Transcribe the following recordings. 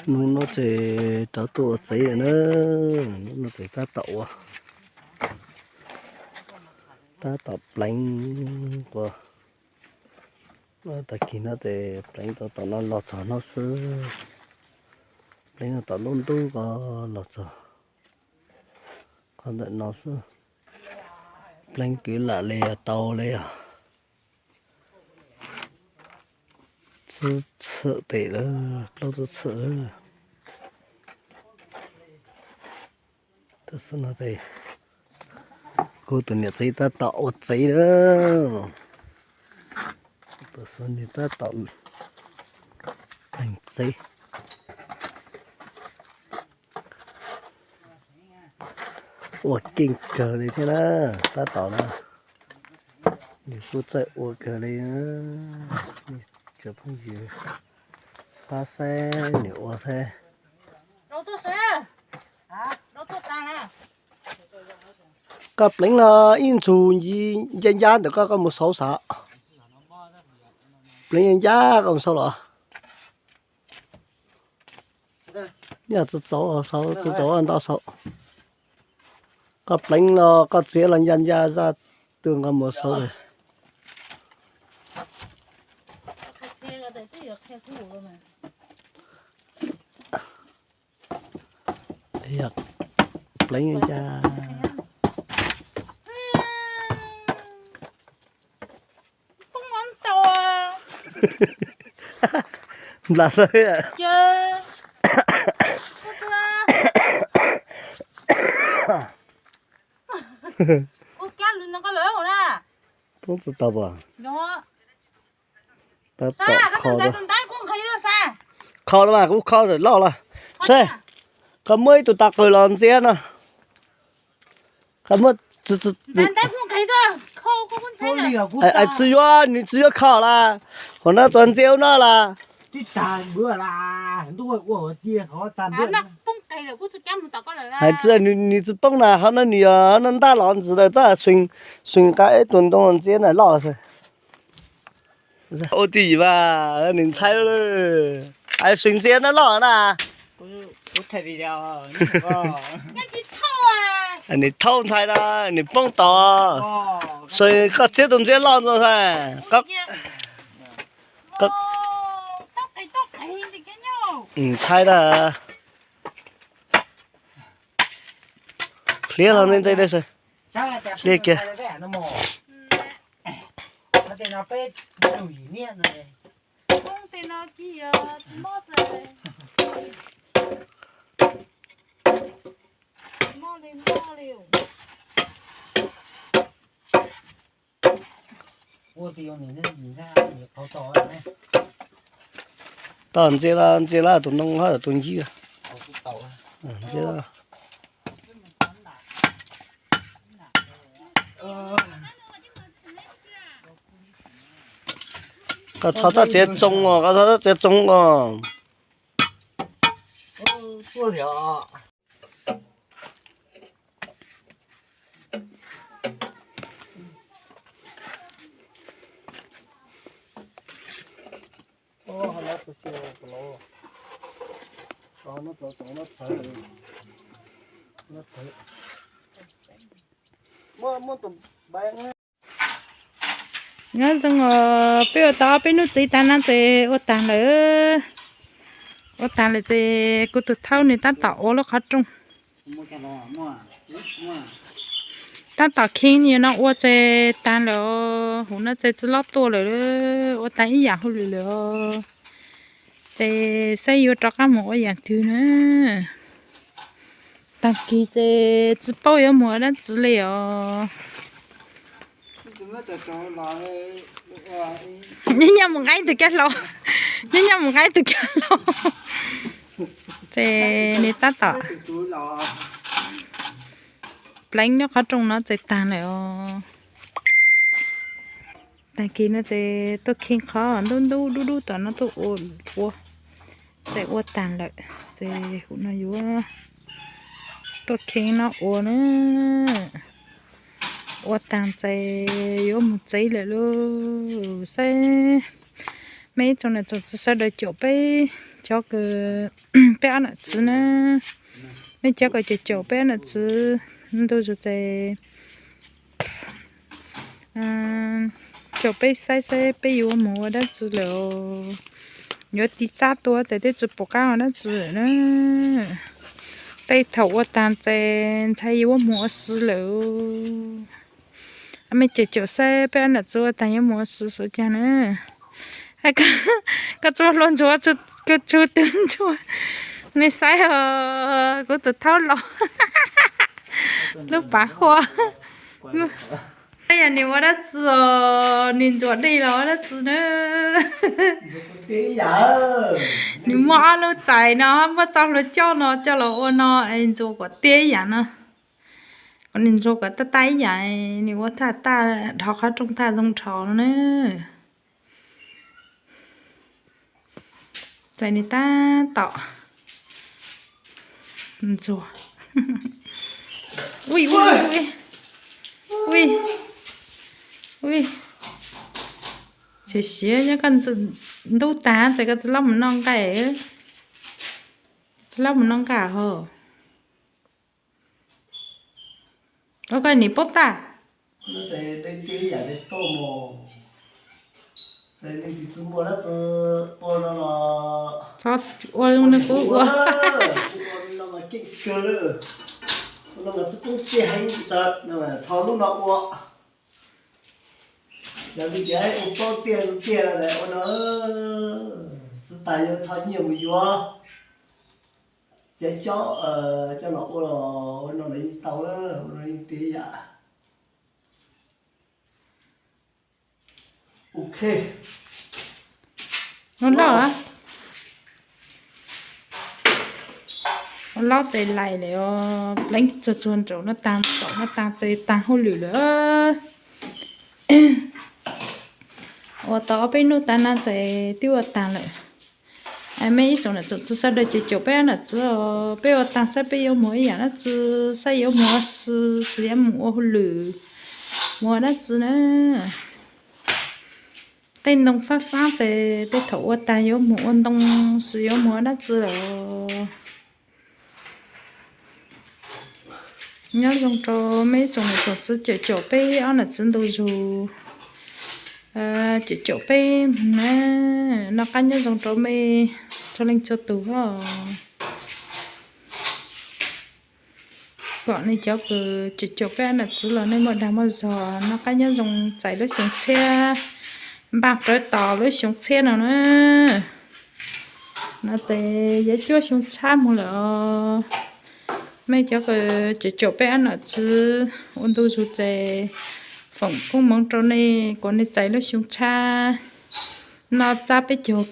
Hnub no ces rov tuaj ua tsev lawm na. Hnub no ces tab tom ua, tab tom pleev ua. Tag kis no ces pleev tau tom no los txog no xwb. Pleev tau tom lub ntub ko los txog qhov ntawm no xwb. Pleev kwv lam li tau li os. Tsib txhiab tes lawm, plaub tsib txhiab lawm. Tam sim no ces kuv tus niam tsev tab tom ua tsev lawm. Tam sim no nws tab tom pleev tsev. Ua keej kawg li thiab na, tab tom na. Nws kuj txawj ua kawg li. Cov phooj ywg pab saib nws ua thiab. Koj pleev los ib ntsug ncaj ncaj ntawm koj, koj mus xauv sav. Pleev ncaj ncaj koj mus xauv los. Yog txaus txaus xauv, txaus txaus ntau xauv. Koj pleev los koj txiav los ncaj ncaj zaj twg nqa mus xauv lawm. Pleev ncaj. Nplas hlawv. Poob tsis tau as. Tab tom kho, kho mas kuv kho lawm loj los. Saib, koj muab ib tug tau qws los ntxiab no. Koj muab, tsis yuav, nws tsis yuav kho las. Hauv no tsuas ntxiab ub no las. Hais tsis, nws tsis poob na, hauv no nws yog no ntaj los ntxiv lawm tab sis, sim nqa ib tug ntoo ntxiab na loj. Ua tij yim mas nws ntxhais lawm. Ais, sim ntxiab no loj na. Nws thaub ntxhais na, nws poob tod. Sim koj txiav tus ntxiab loj ntxoo ntag. Ntxhais na. Pliav los ntej ntej, pliav kiag. Tau ntxiab los, ntxiab los tus ntoo hab tus ncib. Ntxiab los. Koj txhob txhob txiav txoo os, koj txhob txhob txiav txoo os. Nyob zoo os, peb ua tau ob peb hnub txiv tag no ces ua tag lawm. Ua tag lawm ces kuv tus thaub nws tab tom ua lub qhov rooj. Tab tom kheev no ua ces tag lawm os. Huv no ces tsis loj tuaj lawm, ua tag ib yam hauj lwm lawm os. Ces saib yuav rov qab mus ua yam twg na. Tag kis ces tsis paub yuav mus ua dab tsi li os. Nyob nyob mus nqa ib tug caj hlauv, nyob nyob mus nqa ib tug caj hlauv. Ces nws tab tom pleev nyob qhov rooj no ces tag lawm os. Tag kis no ces tuaj kheev qhov ntub ntub dub dub tom no tuaj ua, ua, ces ua tag lawm ces huv no yuav tuaj kheev no ua na. Ua tag ces yuav mus tsev lawm lauj. Saib mej ib tsoom niam tsoom txiv sawv daws caum peb cov kws peb ob nam txwv na, mej cov kws caum caum peb ob nam txwv ntu zus ces caum peb saib saib peb yuav mus ua dab tsi lawm. Yuav tiv txab tua ces twb tsis pom qab ua dab tsi lawm na. Tej thaum ua taag ces ntshai yuav mus ua si lawm. Mej caum caum saib peb ob nam txwv ua taag yuav mus ua si xwb caag na. Koj tsuas hlua ntsuag tsuas tug ntsuag. Nej saib os, kuv tus thaub los lub pav huab. Yog nws ua dab tsi os, nws ntsuas dej los ua dab tsi na. Nws muaj ob lub txais no, muab txoj hlua coj no coj los ua no es ntsuas kuam tiag ib yam no. Nws ntsuas kuam tab tab ib yam, nws ua thaj taj dhov qhov rooj thaj zoo dhos no na. Txais nws tab tom ntsuas. Ui, ui, ui, ui, ui, siav siav nyob koj ntub tag ces koj tsis lab mus noj nqaij, tsis lab mus noj nqaij hos. Ua koj nim paub tag. Txhob ua zoo li kuv ua. Txhob ua li no mas keej kawg lawm. Ua no mas txhob poob tiag heev li ntawd, thov lub no ua. Yog li tias ua poob tiag tiag lawm ua no, tsis tas yuav thov nyiaj mus yuav cov cob coj los ua, ua no los yeej tau, ua no yeej tiag yam. Ok. Loj, loj tes lais lawm os, pleev txuag txuag nraum no taag, saum no taag, txais taag hauj lwm lawm. Ua tau ob peb hnub tav no txais twb ua taag lawm. Mej ib tsoom nam tsoom txiv sawv daws caum caum peb ob nam txwv os, peb ua taag saib peb yuav mus ib yam dab tsi, saib yuav mus ua si, xyov yuav mus ua hauj lwm, mus ua dab tsi na. Tej ntoo fab fab ces tej thaum ua taag yuav mus ua ntoo, xyov yuav mus ua dab tsi lawm. Nyob zoo rau mej ib tsoom nam tsoom txiv caum caum peb ob nam txwv ntu zus, caum caum peb moog na. Noj qab nyob zoo rau mej txhua leej txhua tug os. Kom nej cov kws caum caum peb ob nam txwv los nej muaj dag muaj zog, noj qab nyob zoo txais lub xyoo txhiab, npaaj rawv tos lub xyoo txhiab no na. No ces yuav cuaj xyoo txhiab moog lawm os. Mej cov kws caum caum peb ob nam txwv ua ntu zus ces foom koob moov rau nej kom nej txais lub xyoo txhiab, noj txab peb caug,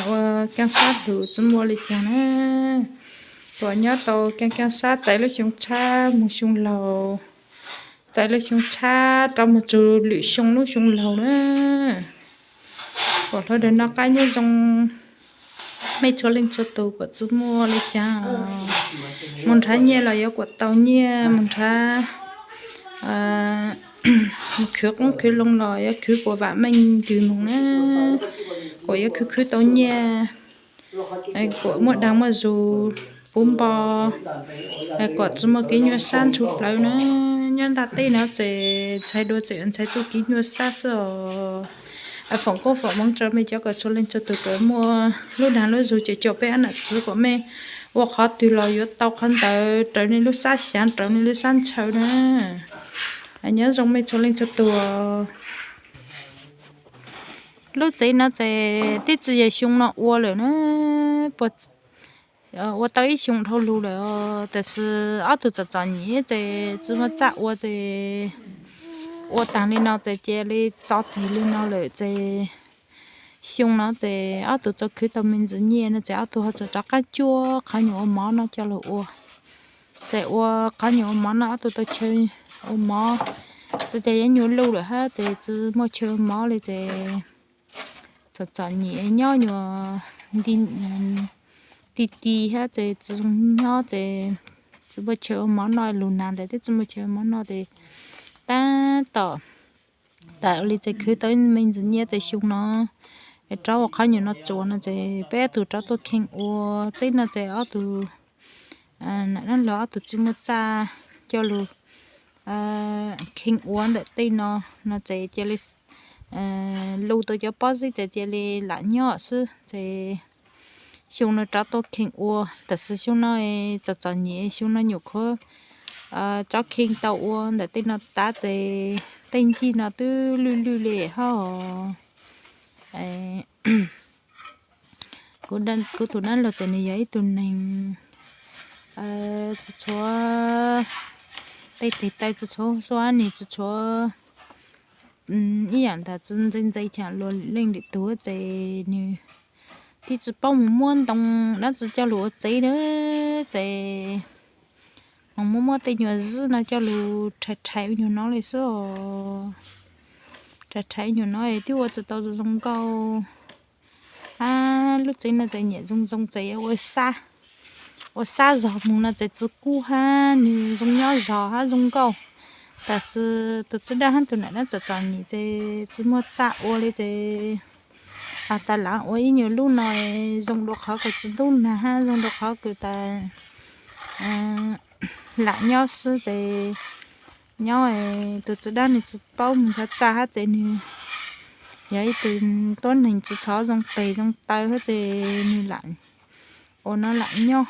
ua kaaj sab lug tsi muaj li caag na. Kom nyob tau kaaj kaaj sab txais lub xyoo txhiab moog xyoo laug, txais lub xyoo txhiab rov moog txug lwm xyoo lub xyoo laug na. Kom sawv daws noj qab nyob zoo, mej txhua leej txhua tug kom tsi muaj li caag. Moog nrhav nyiaj los yuav kom tau nyiaj, moog nrhav, moog khwv qoob khwv loo los yuav khwv kom vam meej kws moog na. Kom yuav khwv khwv tau nyiaj, kom muaj dag muaj zug, puv npo, kom tsi muaj kev nyuaj sab ntshua plawv na. Nyob ntaaj teb no ces ntxhais dua txawm ntxhais tuaj kev nyuaj sab xwb os. Foom koob foom moov rau mej cov kom txhua leej txhua tug kom muaj lub dag lub zug, caum caum peb ob nam txwv kom mej ua qhov twg los yuav tau qhov ntawd raws nej lub sab xyaav, raws nej lub sab ntshaw na. Nyob zoo mej txhua leej txhua tug. Lub tsev no ces twb tsi yog xyoo no ua lawm na, ua tau ib xyoo dhau lug lawm, tab sis ob tug txom txom nyem ces tsi muaj txaj ua ces ua taag li no ces cia li tso tseg li no lawm ces xyoo no ces ob tug tau khwv tau me ntsis nyiaj no ces ob tug ho txawm rov qab cuab qhov nyuam ua mov no coj lug ua. Ces ua qhov nyuam ua mov no ob tug tau chaw ua mov, tsi tas yuav nyuas luj lawm hab ces tsi muaj chaw ua mov li ces txom txom nyem nyob nyuas nti ti ti hab ces tsi zoo nyob ces tsi muaj chaw ua mov noj, lug nag ntawd twb tsi muaj chaw ua mov noj ces tab tom tas li ces khwv tau me ntsis nyiaj ces xyoo no Es rov ua qhov nyuam no tsuas no ces peb ob tug rov tuaj kheej ua txeb no ces ob tug, nam dab laug ob tug tsis muaj txaj coj lug kheej ua ntawm tej no, no ces cia li lu tau cov pob zeb ces cia li lam nyob xwb ces xyoo no rov tuaj kheej ua. Tam sim xyoo no txom txom nyem, xyoo no nyuam qhuav rov kheej tau ua ntawm tej no tav ces tej ncig no twb lwj lwj li hab. Kuv tus dab laug txawm nws yog ib tug neeg tsis tshua, tej tes taw tsis tshua xua, nws tsis tshua ib yam ntawd, tsis ntse ntse chaam luag lwm leej lwm tug ces nws twb tsis paub mus muab ntoo dab tsi coj lug ua txeb na, ces mus muab muab tej nyuag zwb no coj lug rhais rhais ua nyuag no li xwb. Rhais rhais ua nyuag no twb ua tsis tau zoo nkauj. Hab lub tsev no txawm nyiam zoo zoo txawm yuav ua xab zog mus no txawm tsis kub hab nws zoo nyob zog hab zoo nkauj. Tam sis tus txiv dab hab tus nam dab txom txom nyem ces tsis muaj txaj ua li ces has tas lam ua ib nyuag lub no zoo dua qhov kws tsis ntub nag hab zoo dua qhov kws tas lam nyob xwb ces nyob tus txiv dab nws tsis paub mus nrhav txaj hab ces nws yog ib tug tuab neeg tsis tshua zoo tes zoo taw hab ces nws lam ua no lam nyob.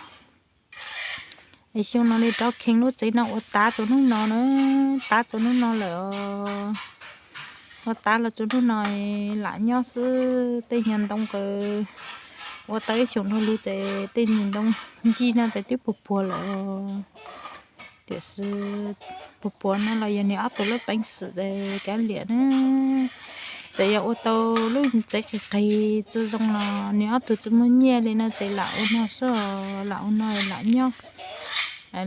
Es xyoo no li rov kheej lub tsev no ua tav rua hnub no na, tav rua hnub no lawm. Ua tav los rua hnub no lam nyob xwb, tej nyuag ntoo kws ua tau ib xyoos dhau lug ces tej nyuag ntoo ncig no ces twb puag puag lawm. Tiam sis puag puag no los yog nws ob tug lub peev xwm ces kav liam na. Txawm yog ua tau lub tsev qis qis tsis zoo los nws ob tug tsis muaj nyiaj li no ces lam ua no xwb, lam ua no lam nyob,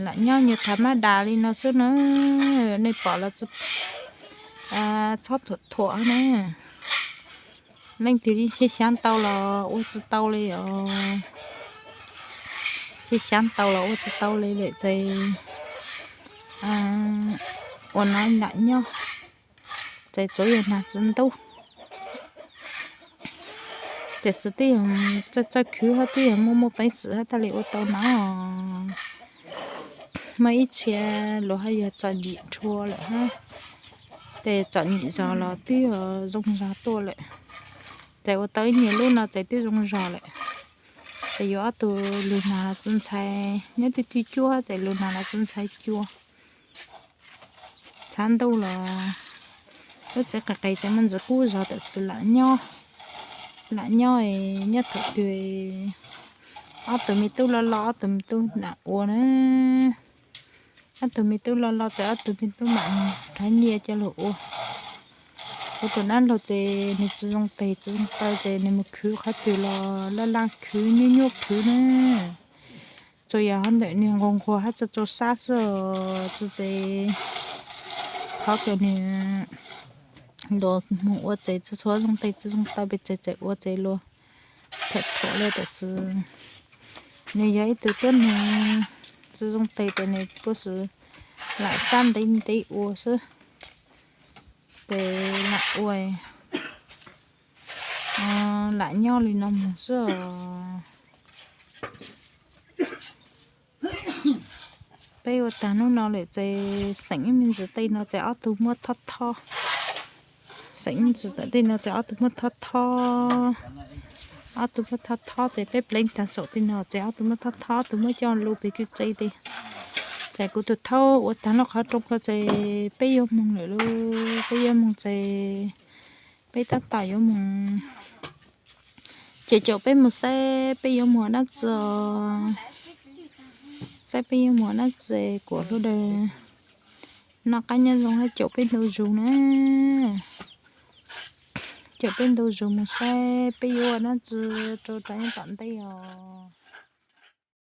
lam nyob nyuag thav mab das li no xwb na. Nej pom los txhob thuam thuam na. Leej twg li xyab xyab tau los ua tsis tau li os. Xyab xyab tau los ua tsis tau li lawm ces ua no lam nyob, ces tsuav yog nag tsis ntub. Tiam sis twb yog txawj txawj khwv hab twb yog muaj muaj peev xwm hab thiaj li ua tau no. Muaj ib txhia luag hab yog txom nyem dhau lawm hab, ces txom nyem zog los twb yog zoo zog tuaj lawm. Ces ua tau ib nyuag lub no ces twb zoo zog lawm. Ces yuav ob tug lug nag los tsis ntxhais, nyob twj cuab ces lug nag los tsis ntxhais cua. Txhav ntuj los lub tsev qis qis ces muaj ntsis kub zog tam sim lam nyob, lam nyob, nyob thaum twg ob tug me tub loj loj ob tug me tub mam ua na. Ob tug me tub loj loj ces ob tug me tub mam nrhav nyiaj coj lug ua. Kuv tus dab laug ces nws tsis zoo tes tsis zoo taw ces nws mus khwv qhov twg los laj laj khwv nyuaj nyuaj khwv na. Tsuas yog hov ntawm nws nquag nquag hab txaus txaus sab xwb, tsis ces qhov kws nws luag mus ua ces tsis tshua zoo tes tsis zoo taw pes tsawg ces ua ces luag tham thuam li tam sim. Nws yog ib tug tuab neeg tsis zoo tes ces nws puab xwb lam sab ntev ntev ua xwb, ces lam ua, lam nyob li no mus xwb os. Peb ua tag hnub no lawm ces xeem ib me ntsis tej no ces ob tug muab thob thob. Xeem ib me ntsis tej no ces ob tug muab thob thob. Ob tug muab thob thob ces peb pleev tag saum tej no ces ob tug muab thob thob, ob tug muab coj lug pem kwj tse tej. Ces kuv tus thaub ua tag lub qhov rooj ko ces peb yuav moog lawm lauj, peb yuav moog ces peb tab tom yuav moog. Ces caum peb mus saib peb yuav muag dab tsi os. Saib peb yuav muag dab tsi kuas hlub dawb noj qab nyob zoo hab caum peb ntu zus na. Caum peb ntu zus mus saib peb yuav ua dab tsi rau rau yav tom ntej os.